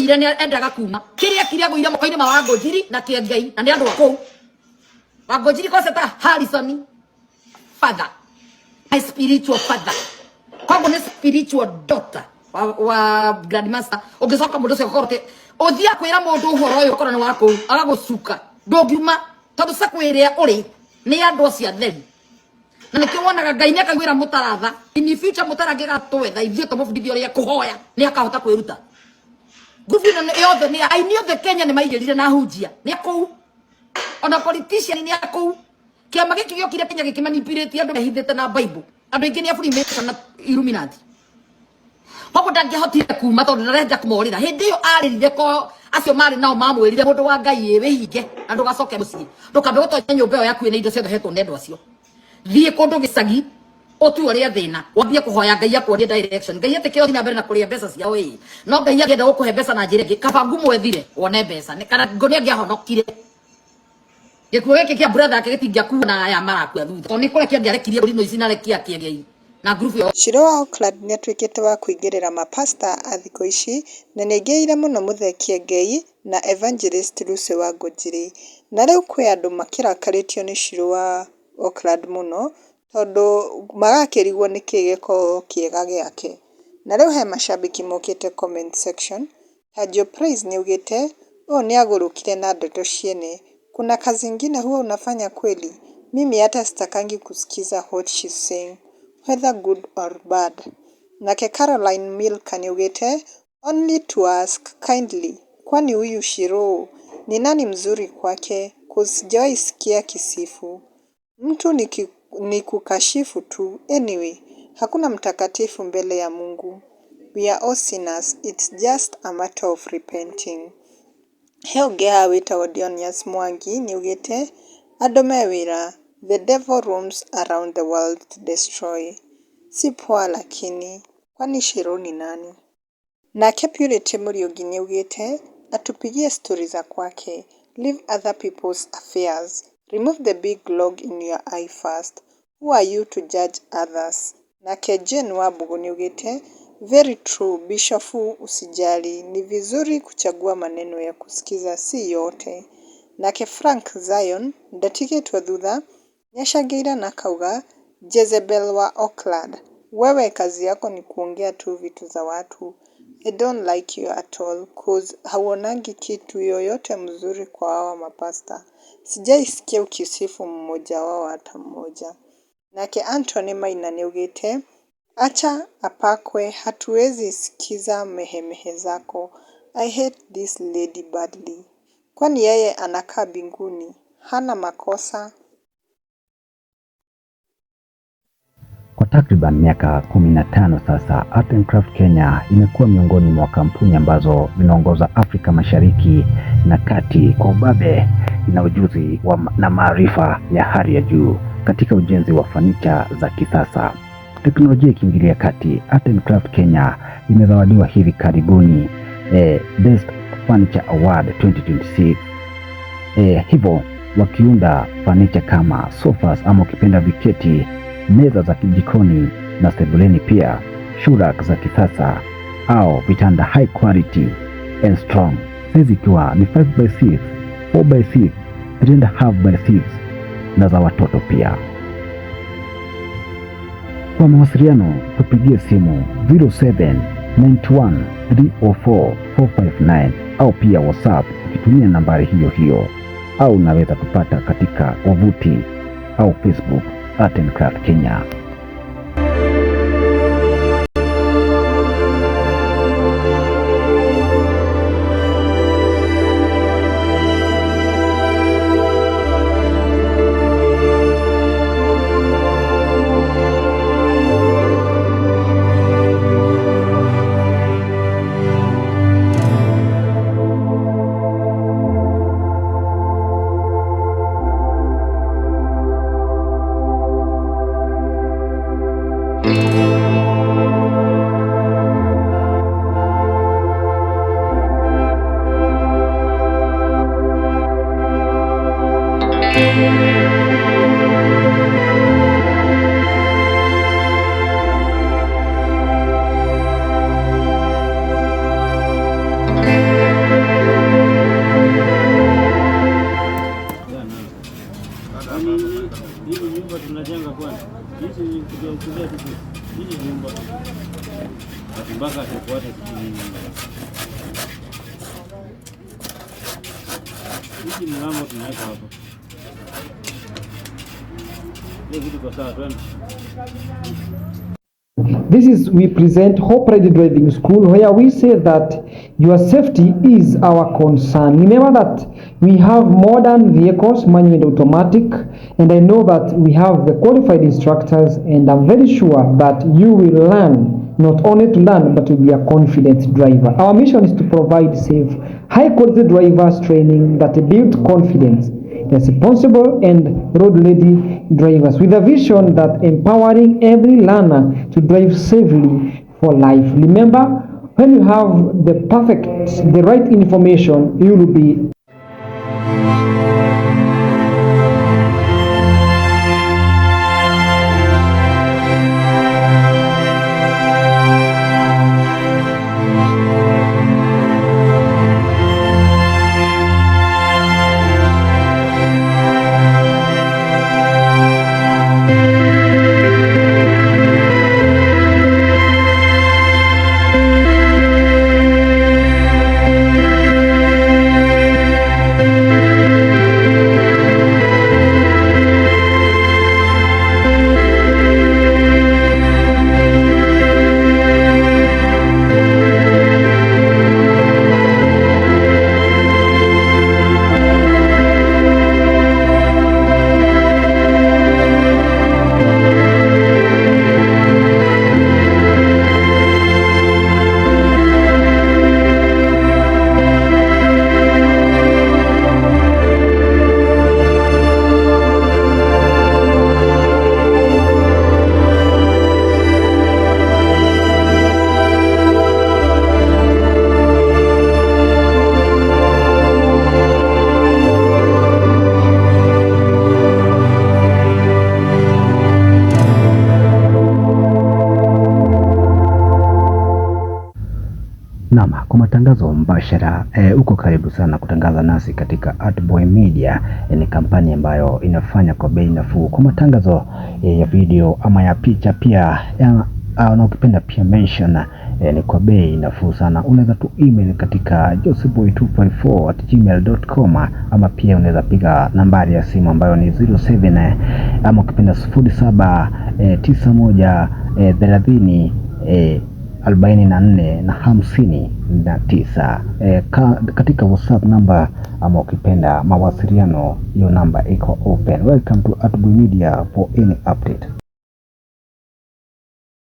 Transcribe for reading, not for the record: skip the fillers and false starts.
Angĩonire nĩ endaga kuma kĩrĩa kĩrĩa agũire moko-inĩ ma Wangũnjiri na Kĩengei na nĩ andũ a kũu. Wangũnjiri kwaceta Harrison father, my spiritual father, koguo nĩ spiritual daughter wa grandmaster. Ũngĩcoka mũndũ ũcio ũkorwo ũthiĩ akwĩra mũndũ ũhoro ũyũ ũkorwo nĩ wa kũu agagũcuka ndũngiuma tondũ cakũ ĩrĩa ũrĩ nĩ andũ acio atheri. Na nĩkĩo wonaga Ngai nĩ akaiguĩra mũtaratha in future, mũtara angĩgatwetha ithuĩ tũmũbundithie ũrĩa kũhoya nĩ akahota kwĩruta. Ngubu ĩno yothe nĩ aini othe Kenya nĩ maigĩrire na hunjia nĩ kũu, ona politician nĩ akũu. Kĩama gĩkĩ gĩokire Kenya gĩkĩmanipulate andũ mehithĩte na Bible, andũ aingĩ nĩ a Freemason na Illuminati. Koguo ndangĩahotire kuma tondũ ndarenda kũmorĩra. Hĩndĩ ĩyo arĩrire ko acio marĩ nao mamwĩrire mũndũ wa Ngai ĩ wĩhinge na ndũgacoke mũciĩ, ndũkambe gũtonya nyũmba ĩyo yaku ĩna indo ciothe hetwo nĩ andũ acio, thiĩ kũndũ gĩcagi ũtue ũrĩa thĩna wambie kũhoya Ngai akuonie direction. Ngai etĩkĩra ũthiĩ na mbere na kũrĩa mbeca ciao ĩ, no Ngai angĩenda gũkũhe mbeca na njĩra ĩngĩ, kaba ngumwethire wone mbeca kana ngo nĩ angĩahonokire. Gĩkuũ gĩkĩ kĩa brother yake gĩtingĩakua na aya marakua thutha tondũ nĩ kũrekia angĩarekirie mbũri ici na arekia Kĩengei na ngurubu ĩyo. Shiro wa Oakland nĩatuĩkĩte wa kũingĩrĩra mapasta a thikũ ici na nĩaingĩrĩire mũno Mũthee Kĩengei na Evangelist Lucy Wangũnjiri. Na rĩu kwĩ andũ makĩrakarĩtio nĩ Shiro wa Oakland mũno tondũ magakĩrigwo nĩkĩ gĩkoragwo kĩega gĩake. Na rĩu he macambĩki mokĩte comment section ta Joe Praise nĩaugĩte ũyũ nĩagũrũkire na ndeto ciene. Kuna kazi ingine huwa unafanya kweli? Mimi hata sitakangi kusikiza what she's saying whether good or bad. Nake Caroline Milka nĩaugĩte only to ask kindly, kwani huyu Shiro ni nani mzuri kwake, cause sijawahi sikia akisifu. Mtu ni kukashifu tu. Anyway, hakuna mtakatifu mbele ya Mungu. We are all sinners, it's just a matter of repenting. He ũngĩ haha wĩtagwo Dionius Mwangi nĩaugĩte andũ me wĩra, the devil roams around the world to destroy. Si poa lakini, kwani Shiro ni nani? Nake Purity Mũriũngi nĩaugĩte atupigie stori za kwake, leave other people's affairs, remove the big log in your eye first, who are you to judge others? Nake Jane Wambugu nĩaugĩte very true Bishofu usijali, ni vizuri kuchagua maneno ya kusikiza si yote. Nake Frank Zion ndatigĩtwo thutha nĩacangĩire na akauga Jezebel wa Oakland, wewe kazi yako ni kuongea tu vitu za watu. I don't like you at all cause hauonangi kitu yoyote mzuri kwa hawa mapasta. Sijaisikia ukisifu mmoja wao hata mmoja. Nake Anthony Maina nĩaugĩte acha apakwe, hatuwezi sikiza mehemehe zako. I hate this lady badly. Kwani yeye anakaa mbinguni? Hana makosa? Kwa takriban miaka 15 sasa, Art and Craft Kenya imekuwa miongoni mwa kampuni ambazo zinaongoza Afrika Mashariki na Kati kwa ubabe na ujuzi na maarifa ya hali ya juu katika ujenzi wa fanicha za kisasa. Teknolojia ikiingilia kati, Art and Craft Kenya imezawadiwa hivi karibuni Best Furniture Award 2026. Hivyo wakiunda fanicha kama sofas ama ukipenda viketi, meza za jikoni na sebuleni, pia shoe rack za kisasa au vitanda high quality and strong, size ikiwa ni 5 by 6, 4 by 6, 3.5 by 6 na za watoto pia. Kwa mawasiliano tupigie simu 0791 304 459 au pia WhatsApp ukitumia nambari hiyo hiyo, au unaweza kupata katika wavuti au Facebook Art and Craft Kenya. Mpaka tufuate hiki mlango tunaweka hapo. Hiyo vitu kwa sawa, twende. This is we present Hope Ready Driving School, where we say that your safety is our concern. Remember that we have modern vehicles, manual and automatic, and I know that we have the qualified instructors, and I'm very sure that you will learn, not only to learn, but to be a confident driver. Our mission is to provide safe, high quality drivers training that build confidence, responsible and road-ready drivers, with a vision that empowering every learner to drive safely for life. Remember, when you have the right information, you will be Naam, kwa matangazo mbashara uko karibu sana kutangaza nasi katika Artboy Media. Ni kampani ambayo inafanya kwa bei nafuu kwa matangazo ya video ama ya picha pia ya, na ukipenda pia mention ni kwa bei nafuu sana. Unaweza tu email katika joseboy254@gmail.com ama pia unaweza piga nambari ya simu ambayo ni 07 ama ukipenda 07 91 30 44 na 59. Katika WhatsApp namba ama ukipenda mawasiliano, hiyo namba iko open. Welcome to Artboy Media for any update.